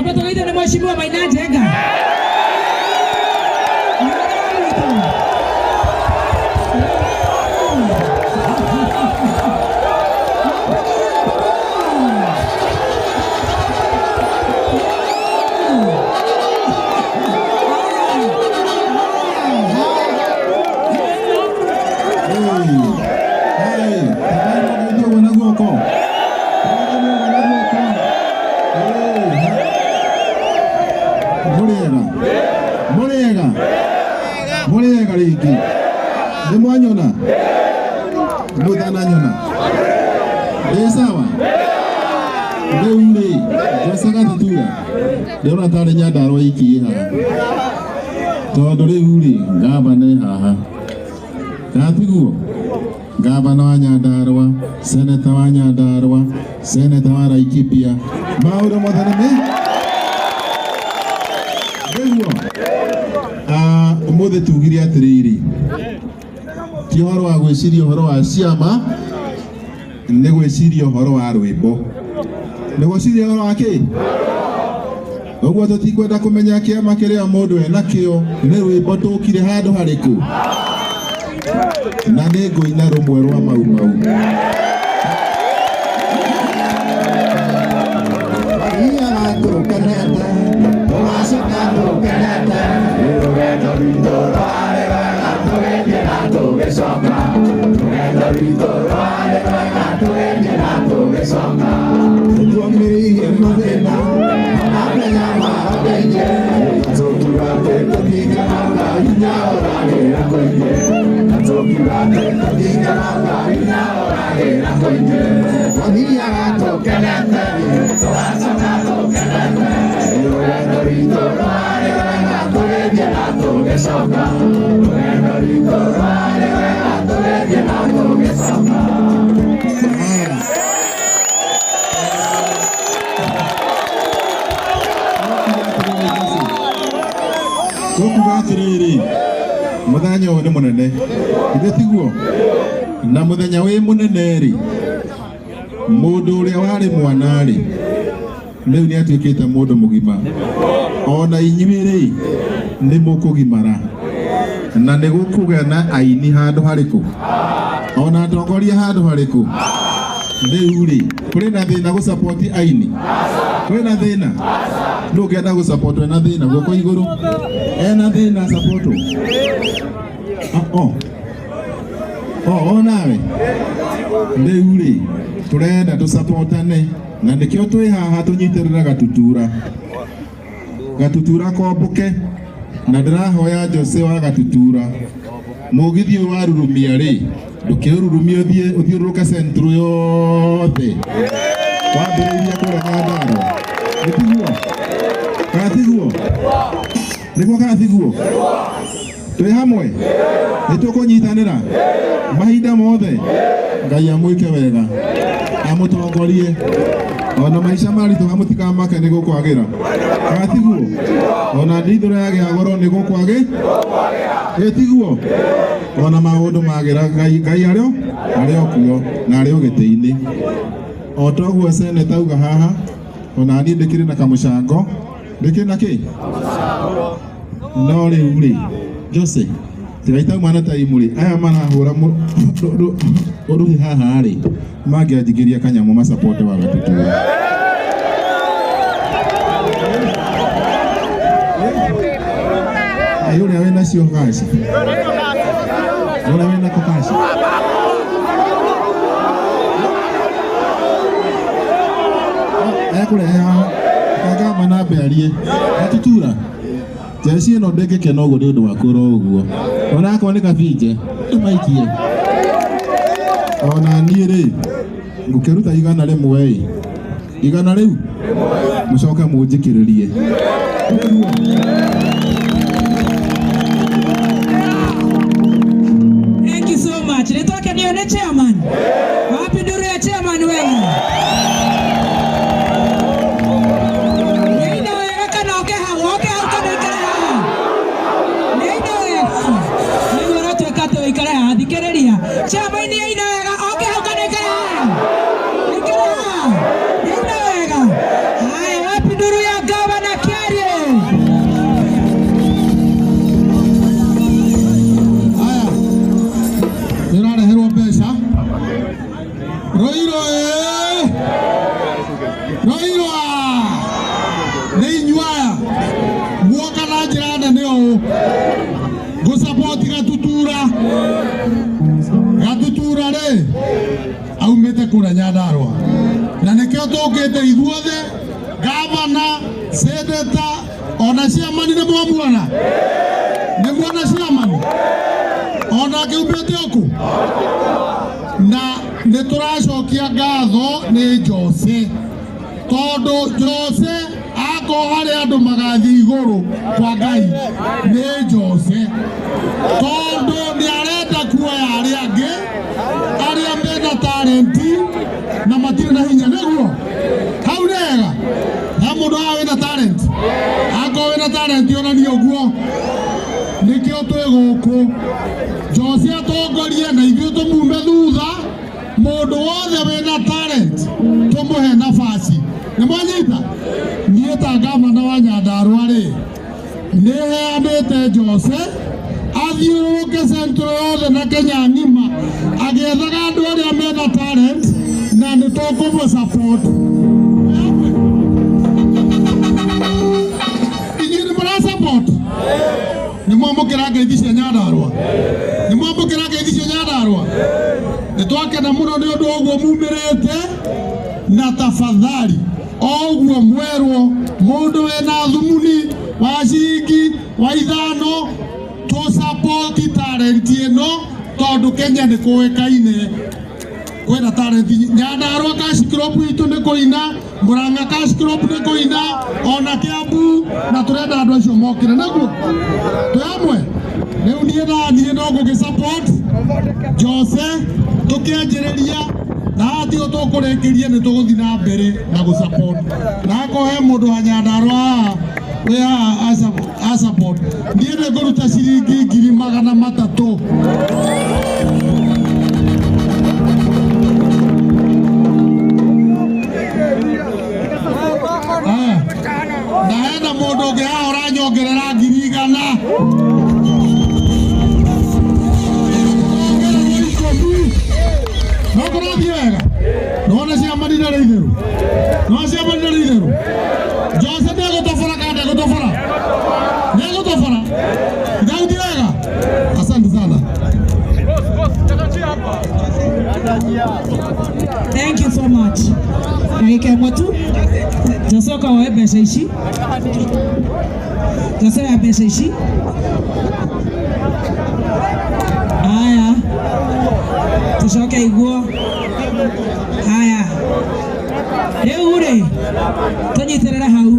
Twambe tũgeithio nĩ Mheshimiwa Maina Njenga. Mũrĩega, mũrĩega rĩngĩ, nĩ mwanyona mũtananyona, ndĩ sawa. Rĩu rĩ, Jose Gatutura, ndĩrona tarĩ Nyandarũa iki ĩ haha, tondũ rĩu rĩ, ngavana ĩ haha, kana tiguo? Ngavana wa Nyandarũa, seneta wa Nyandarũa, seneta wa Laikipia, maũndũ mothe nĩ me nĩguo. Ũmũthĩ tugire atĩrĩrĩ, ti ũhoro wa gwĩciria ũhoro wa ciama, nĩ gwĩciria ũhoro wa rwĩmbo, nĩ gwĩciria ũhoro wa kĩ. Ũguo tũtikwenda kũmenya kĩama kĩrĩa mũndũ enakĩo, nĩ rwĩmbo tũkire handũ harĩkũ, na nĩ ngũina rũmwe rwa Mau Mau. Thiaga tũkenete, tũgacoka tũkenete, rũgendo rwitũ rwarĩ rwega tũgĩthiĩ na tũgĩcoka, rũgendo rwitũ rwarĩ rwega tũgĩthiĩ na tũgĩcoka. Nĩtuomĩrĩirie mathĩna na mĩnyamaro mĩingĩ, na tũkiuga atĩ tũtingĩmaka hinya ũragĩra kũingĩ, na tũkiuga atĩ tũtingĩmaka hinya ũragĩra kũingĩ. Tũthiaga tũkenete, tũgacoka tũkenete, rũgendo rwitũ rwarĩ rwega tũgĩthiĩ na tũgĩcoka, rũgendo rwitũ rwarĩ rwega tũgĩthiĩ na tũgĩcoka. Tũkuga atĩrĩrĩ, mũthenya ũyũ nĩ mũnene, ithe tiguo? Na mũthenya wĩ mũnene rĩ, mũndũ ũrĩa warĩ mwana rĩ, rĩu nĩ atuĩkĩte mũndũ mũgima. Ona inyuĩ rĩ, nĩ mũkũgimara, na nĩ gũkũgĩa na aini handũ harĩkũ, ona atongoria handũ harĩkũ. Rĩu rĩ, kũrĩ na thĩna gũcapoti aini? Kũrĩ na thĩna? Nũ ũngĩenda gũcapotwo ena thĩna? Guoko igũrũ. Ena thĩna acapotwo? O o nawe rĩu rĩ, tũrenda tũcapotane, na nĩkĩo twĩ haha tũnyitĩrĩra Gatutura. Gatutura komboke, na ndĩrahoya Jose wa Gatutura, mũgithi ũyũ warurumia rĩ, ndũkĩũrurumie ũthiĩ ũthiũrũrũke central yothe wambĩrĩirie kũrĩa Nyandarũa, nĩ tiguo? Kana tiguo? Nĩguo kana tiguo? Twĩ hamwe, nĩ tũkũnyitanĩra mahinda mothe. Ngai amwĩke wega, amũtongorie, ona maica maritũha mũtikamake, nĩ gũkwagĩra, kana tiguo? Ona ndithũra yagĩa goro, nĩ gũkwagĩ, ĩ tiguo? Ona maũndũ magĩra, Ngai Ngai arĩ o arĩ o kuo na arĩ o gĩtĩ-inĩ. O toguo seneta auga haha, ona niĩ ndĩkĩrĩ na kamũcango, ndĩkĩrĩ na kĩ, no rĩu rĩ, Jose, tiga itauma na taimu rĩ, aya marahũra rũhĩ haha rĩ, mangĩanjingĩria kanyamũ macapote wa Gatutura. Ĩ ũrĩa wĩnacio kaci, ũrĩa wĩnako kaci, ekũrehe haha kagamba na mbearie Gatutura. Jeci ĩno ndĩngĩkena ũguo nĩ ũndũ waku oro ũguo, onakorwo nĩ kabinje ndũmaikie. Ona niĩ rĩ, ngũkĩruta 100 ĩ, igana rĩu mũcoke mũnjĩkĩrĩrie. Thank you so much. Nĩtwakenio nĩ chairman. Wapi nduru ya chairman wewe? Nĩaina wega kana oke hau, oke hau kana aikare haha? Nĩaina wega. Nĩguo ũratuĩka atĩ ũikare haha, thikĩrĩria. Chairman nĩaina wega, oke hau kana aikare haha? Aikare haha. Nĩaina wega. Haya, wapi nduru ya gavana? Nyandarua na nikio tukite ithuothe gavana, seneta ona ciamani nĩ mwamuona, nĩ muona ciamani ona akiumĩte oku na nĩ tũracokia ngatho nĩ Jose tondũ Jose akorwo harĩ andũ magathiĩ igũrũ kwa Ngai nĩ Jose tondũ nĩ arenda kuoya arĩa angĩ arĩa mena talenti na matirĩ na hinya nĩguo hau nĩ hega he mũndũ haha wĩna talent akorwo wĩna talent onania ũguo nĩkĩo twĩ gũkũ Jose atongorie na ithuĩ tũmume thutha mũndũ wothe wĩna talent tũmũhe nafasi nĩ mwanyita niĩ ta gavana wa Nyandarua rĩ nĩ heanĩte Jose athiũrũrũke Central yothe na Kenya ng'ima agĩethaga andũ arĩa mena talent na nĩ tũkũmũ support. Inyuĩ nĩ mũra support nĩ mwamũkĩra ngeithi cia Nyandarua nĩ mwamũkĩra ngeithi cia Nyandarua nĩ twakena mũno nĩ ũndũ ũguo mumĩrĩte na tafadhali o ũguo mwerwo mũndũ wĩna thumuni wa ciringi wa ithano tũ support talent ĩno tondũ Kenya nĩ kũĩkaine kwĩna talent Nyandarua cash crop itũ nĩ kũina Murang'a cash crop nĩ kũina ona Kiambu na tũrenda andũ acio mokĩre nĩguo twĩ hamwe rĩu niĩ na niĩ no ngũgĩ support Jose tũkĩanjĩrĩria na haha tiho tũkũrĩkĩria nĩ tũgũthiĩ na mbere na gũ support na akorwo he mũndũ wa Nyandarua haha wĩ haha a support niĩ nĩ ngũruta ciringi 300,000. Na hena mũndũ ũngĩ haha ũranyongerera 100,000. No kũrathiĩ wega nĩwona ciamani ndarĩ itherũ nĩwona ciamani ndarĩ itherũ Jose nĩegũtobora kana ndegũtobora nĩegũtobora ngauti wega asante sana. Thank you so much. Ndagĩka ĩmwe tu Jose ũka woe mbeca ici Jose oya mbeca ici haya tucoke iguo haya rĩu rĩ tũnyitĩrĩre hau.